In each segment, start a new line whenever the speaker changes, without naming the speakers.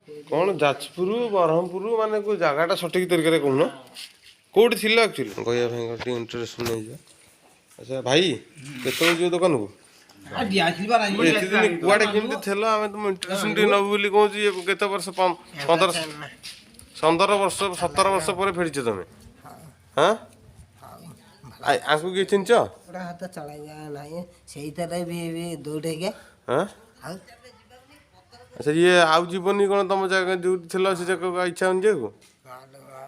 କ'ଣ ଯାଜପୁର, ବ୍ରହ୍ମପୁର, ମାନେ କୋଉ ଜାଗାଟା ସଠିକ୍ ତରିକାରେ କହୁନ, କୋଉଠି ଥିଲ ଆକ୍ଚୁଆଲି? କହିବା ପାଇଁ ଟିକେ ଇଣ୍ଟରେଷ୍ଟ ନେଇଯିବା। ଆଚ୍ଛା ଭାଇ, କେତେବେଳେ ଯିବ ଦୋକାନକୁ? ଏତେ ଦିନ କୁଆଡ଼େ କେମିତି ଥିଲ? ଆମେ ତୁମ ଇଣ୍ଟରେଷ୍ଟ ଟିକେ ନେବୁ ବୋଲି କହୁଛି। ଇଏ କେତେ ବର୍ଷ, 15, 15 ବର୍ଷ, 17 ବର୍ଷ ପରେ ଫେରିଛ ତମେ। ହଁ, ଆଙ୍କୁ କିଏ ଚିହ୍ନିଛ?
ଗୋଟେ ହାତ ଚଳାଇବା ନାହିଁ, ସେଇଥିରେ ବି ଦୌଡ଼େଇକେ।
ହଁ।
ଆଉ
ଆଚ୍ଛା, ଇଏ ଆଉ ଯିବନି କ'ଣ? ତମ ଜାଗା ଯୋଉଠି ଥିଲ, ସେ ଜାଗାକୁ ଆଉ ଇଚ୍ଛା ହଉନି ଯିବାକୁ?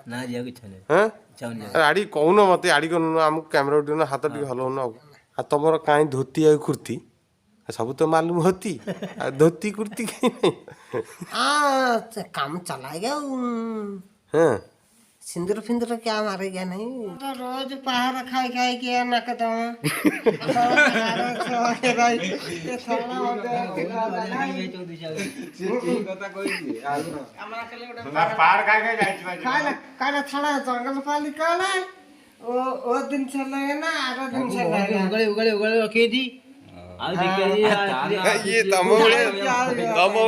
ନା, ଯିବାକୁ ଇଚ୍ଛା ନାହିଁ।
ହଁ।
ଇଚ୍ଛା ହଉନି ଯିବାକୁ।
ଆରେ, ଆଡ଼ି କହୁନ ମତେ, ଆଡ଼ି କହୁନ, ଆମକୁ କ୍ୟାମେରା ଉଠେଉନ, ହାତ ଟିକେ ହଲଉନ। ଆଉ ତମର କାହିଁ ଧୋତି ଆଉ କୁର୍ତ୍ତି? ସବୁ ତ ମାଲୁମ ହୋତି, ଆଉ ଧୋତି କୁର୍ତ୍ତି କାହିଁ ନାହିଁ?
काम चलाएगा।
ହଁ।
सिंदूर फिंदूर क्या मारेगा? नहीं तो रोज पहाड़ खाई खाई के नाक दम। काला छड़ा जंगल पाली काला ओ दिन चलेगा ना आर दिन चलेगा।
ଉଗଳି ଉଗଳି ଉଗଳି ରଖିଛି ଆଉ ଦେଖିବା।
ଇଏ ତମ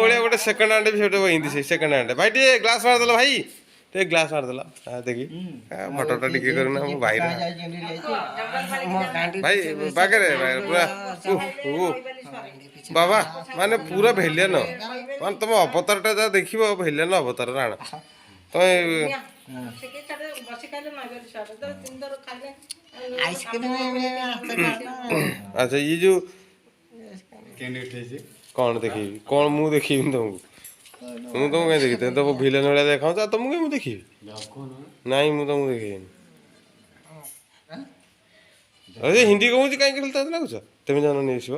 ଭଳିଆ ଗୋଟେ ସେକେଣ୍ଡ ହ୍ୟାଣ୍ଡ ବି ସେଠି ଏମିତି ସେଇ ସେକେଣ୍ଡ ହ୍ୟାଣ୍ଡ। ଭାଇ, ଟିକେ ଗ୍ଲାସ୍ ମାରିଦେଲ। ଭାଇ, ଟିକେ ଗ୍ଲାସ୍ ମାରିଦେଲ। ହଁ, ଦେଖି ଫଟୋଟା ଟିକେ କରୁନା ମୋ ଭାଇର। ଭାଇ ବାଗରେ ବାଗରେ ପୁରା। ଓ ବାବା, ମାନେ ପୁରା ଭେଲିଆନ, ମାନେ ତମ ଅବତାରଟା ଯାହା ଦେଖିବ, ଭେଲିଆନ ଅବତାର ରାଣ ତମେ।
ବସି ଖାଇଲେ ମାଗିଲି ତିନି ଥର ଖାଇଲେ।
आइसक्रीम।
ଆଚ୍ଛା, ଇଏ ଯୋଉ କ'ଣ ଦେଖେଇବି? କ'ଣ ମୁଁ ଦେଖେଇବିନି ତମକୁ? ମୁଁ ତମକୁ କାହିଁ ଦେଖିବି? ତମେ ତ ଭିଲେନ ଭଳିଆ ଦେଖାଉଛ, ଆଉ ତମକୁ କାହିଁ ମୁଁ ଦେଖିବି? ନାଇଁ, ମୁଁ ତମକୁ ଦେଖେଇବିନି। ଆରେ, ହିନ୍ଦୀ କହୁଛି କାହିଁକି ଖାଲି ତାକୁ ଲାଗୁଛ? ତମେ ଜାଣ ନେଇ ଆସିବ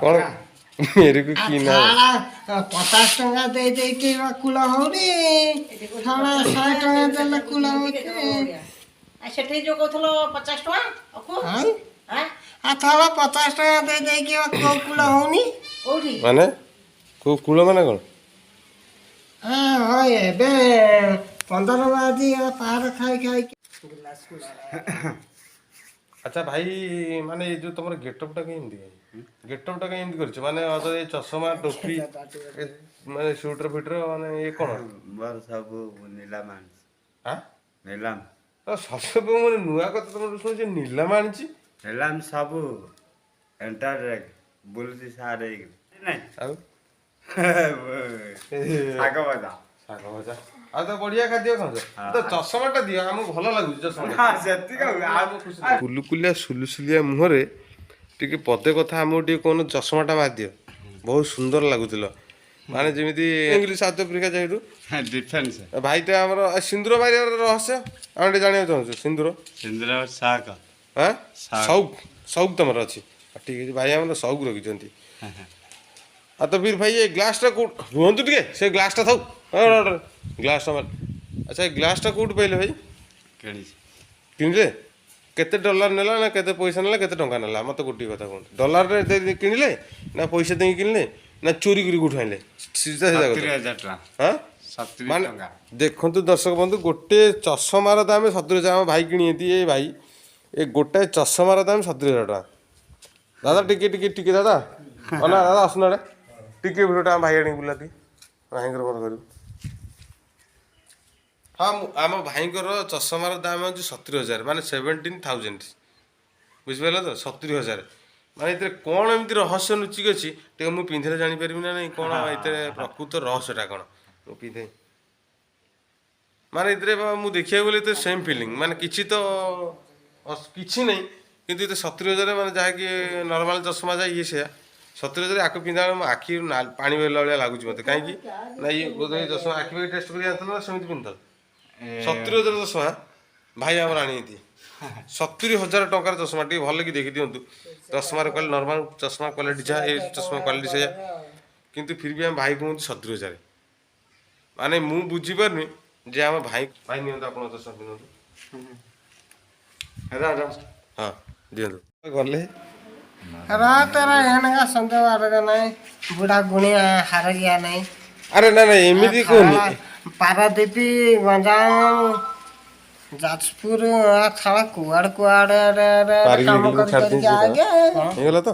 କ'ଣ ମେରେକୁ କି ନା?
50 ଟଙ୍କା ଦେଇ ଦେଇକି କୂଳ ହଉନି, ଥଡ଼ା 100 ଟଙ୍କା ଦେଲେ କୂଳ ହଉଛି।
ଆଉ ସେଠି ଯୋଉ କହୁଥିଲ 50 ଟଙ୍କା ଅକୁ।
ଆଉ
ଆଁ
ଆଉ ଥର 50 ଟଙ୍କା ଦେଇ ଦେଇକି କୋଉ କୂଳ ହଉନି।
କୋଉଠି?
ମାନେ କୋଉ କୂଳ ମାନେ କ'ଣ?
ହଁ, ଏବେ 15 ବାଜି ପାହାର ଖାଇ ଖାଇକି।
ଆଚ୍ଛା ଭାଇ, ମାନେ ଏଇ ଯୋଉ ତମର ଗେଟଅପ୍ଟା କାଇଁ ଏମିତି, ଗେଟଅପ୍ଟା କାଇଁ ଏମିତି କରିଛ? ମାନେ ଏ ଚଷମା, ଟୋପି, ଏ ମାନେ ସୁଇଟର ଫିଟର, ମାନେ ଇଏ କ'ଣ?
ମୋର ସବୁ ନିଲାମ ଆଣିଛି।
ଆଁ?
ନିଲାମ।
ତ ସବୁ ମାନେ ନୂଆ କଥା ତମର ଶୁଣୁଛି, ନିଲାମ ଆଣିଛି।
ନିଲାମ ସବୁ ଏଣ୍ଟାର ବୁଲୁଛି ସାର୍ ହେଇକିରି ନାଇଁ।
ଆଉ
ଶାଗ ଭଜା।
ଶାଗ ଭଜା, ଆଉ ତ ବଢିଆ ଖାଦ୍ୟ ଖାଉଛ ତ। ଚଷମାଟା ଦିଅ ଆମକୁ, ଭଲ ଲାଗୁଛି ଚଷମାଟା।
ହଁ, ସେତିକି ଆଉ।
କୁଲୁକୁଲିଆ ସୁଲୁସୁଲିଆ ମୁହଁରେ ଟିକେ ପଦେ କଥା ଆମକୁ ଟିକେ କହୁନ। ଚଷମାଟା ମାରିଦିଅ, ବହୁତ ସୁନ୍ଦର ଲାଗୁଥିଲ, ମାନେ ଯେମିତି ଇଂଲିଶ ସାଉଥ ଆଫ୍ରିକା ଯେହେତୁ।
ଡିଫେନ୍ସ।
ଭାଇଟା ଆମର ସିନ୍ଦୁର ମାରିବାର ରହସ୍ୟ ଆମେ ଟିକେ ଜାଣିବାକୁ ଚାହୁଁଛୁ। ସିନ୍ଦୁର।
ସିନ୍ଦୁର ଶାଗ।
ହଁ।
ସଉକ।
ସଉକ, ସଉକ ତମର ଅଛି। ଠିକ୍ ଅଛି, ଭାଇ ଆମର ସଉକ ରଖିଛନ୍ତି। ଆଉ ତ ଫିର ଭାଇ, ଏ ଗ୍ଲାସଟା କୋଉଠୁ? ରୁହନ୍ତୁ ଟିକେ, ସେ ଗ୍ଲାସଟା ଥାଉ, ଗ୍ଲାସଟା ମାର। ଆଚ୍ଛା, ଏ ଗ୍ଲାସଟା କୋଉଠୁ ପାଇଲେ ଭାଇ?
କିଣିଛି।
କିଣିଲେ? କେତେ ଡଲାର ନେଲା ନା କେତେ ପଇସା ନେଲା, କେତେ ଟଙ୍କା ନେଲା? ମୋତେ ଗୋଟିଏ କଥା କୁହନ୍ତୁ, ଡଲାରରେ ଦେଇ କିଣିଲେ ନା ପଇସା ଦେଇକି କିଣିଲେ ନା ଚୋରି କରି କୋଉଠୁ ଆଣିଲେ? ସିଧା ସିଧା
ସତୁରି
କଥା।
ହଜାର ଟଙ୍କା।
ହଁ।
70
ମାନେ
ଟଙ୍କା।
ଦେଖନ୍ତୁ ଦର୍ଶକ ବନ୍ଧୁ, ଗୋଟେ ଚଷମାର ଦାମ 70,000। ଆମ ଭାଇ କିଣିଛନ୍ତି। ଏ ଭାଇ, ଏ ଗୋଟାଏ ଚଷମାର ଦାମ 70,000 ଟଙ୍କା। ଦାଦା, ଟିକେ ଟିକେ ଟିକେ ଦାଦା, ନା ଦାଦା, ଆସୁନ ଏଇଟା ଟିକେ ଭିଡ଼ିଓଟା ଆମ ଭାଇ ଆଣିକି ବୁଲା ଟିକେ, ଭାଇଙ୍କର ମୋର କରିବୁ। ହଁ, ମୁଁ ଆମ ଭାଇଙ୍କର ଚଷମାର ଦାମ ହେଉଛି 70,000, ମାନେ 17,000, ବୁଝିପାରିଲ ତ? 70,000 ମାନେ ଏଥିରେ କ'ଣ ଏମିତି ରହସ୍ୟ ଲୁଚିକି ଅଛି? ଟିକେ ମୁଁ ପିନ୍ଧିଲେ ଜାଣିପାରିବି ନା ନାଇଁ, କ'ଣ ଏଥିରେ ପ୍ରକୃତ ରହସ୍ୟଟା କ'ଣ? ମୁଁ ପିନ୍ଧେ, ମାନେ ଏଥିରେ ବା ମୁଁ ଦେଖିବାକୁ ଗଲେ ଏଥିରେ ସେମ୍ ଫିଲିଂ, ମାନେ କିଛି ତ କିଛି ନାହିଁ, କିନ୍ତୁ ଏତେ 70,000, ମାନେ ଯାହାକି ନର୍ମାଲ ଚଷମା ଯାଏ ଇଏ ସେୟା 70,000। ଆକୁ ପିନ୍ଧିଲା ବେଳେ ମୋ ଆଖିରୁ ପାଣି ବାହାରିଲା ଭଳିଆ ଲାଗୁଛି ମୋତେ। କାହିଁକି ନା ଇଏ ବୋଧେ ଏ ଚଷମା ଆଖି ପାଖି ଟେଷ୍ଟ କରି ଆଣିଥିଲ ନା ସେମିତି ପିନ୍ଧିଥିଲ? 70,000 ଚଷମା ଭାଇ ଆମର ଆଣିଛନ୍ତି। 70,000 ଟଙ୍କାର ଚଷମା, ଟିକେ ଭଲ କି ଦେଖିଦିଅନ୍ତୁ। ଚଷମାର କ୍ୱାଲିଟି, ନର୍ମାଲ ଚଷମା କ୍ୱାଲିଟି ଯାହା, ଏ ଚଷମା କ୍ୱାଲିଟି ସେଇଆ, କିନ୍ତୁ ଫିର ବି ଆମ ଭାଇ କୁହନ୍ତି 70,000। ମାନେ ମୁଁ ବୁଝିପାରୁନି ଯେ ଆମ ଭାଇ, ଭାଇ ନିଅନ୍ତୁ, ଆପଣ ଚଷମା ପିନ୍ଧନ୍ତୁ। ହଁ, ଦିଅନ୍ତୁ ଗଲେ।
रात एनका संदेह ନାହିଁ, ବୁଢା ଗୁଣିଆ ହାର ଗିଆ ନାହିଁ।
ଆରେ ନା ନା, ଏମିତି କୁହନି।
ପାରାଦୀପ, ଗଞ୍ଜାମ, ଯାଜପୁର, ଥାଳା କୁଆଡେ କୁଆଡେ
ପାରିକି
କାମ କରି
ଛାଡ଼ି
କରିକି
ଦେଇଛି।
ଆଜ୍ଞା।
ହେଇଗଲା ତ।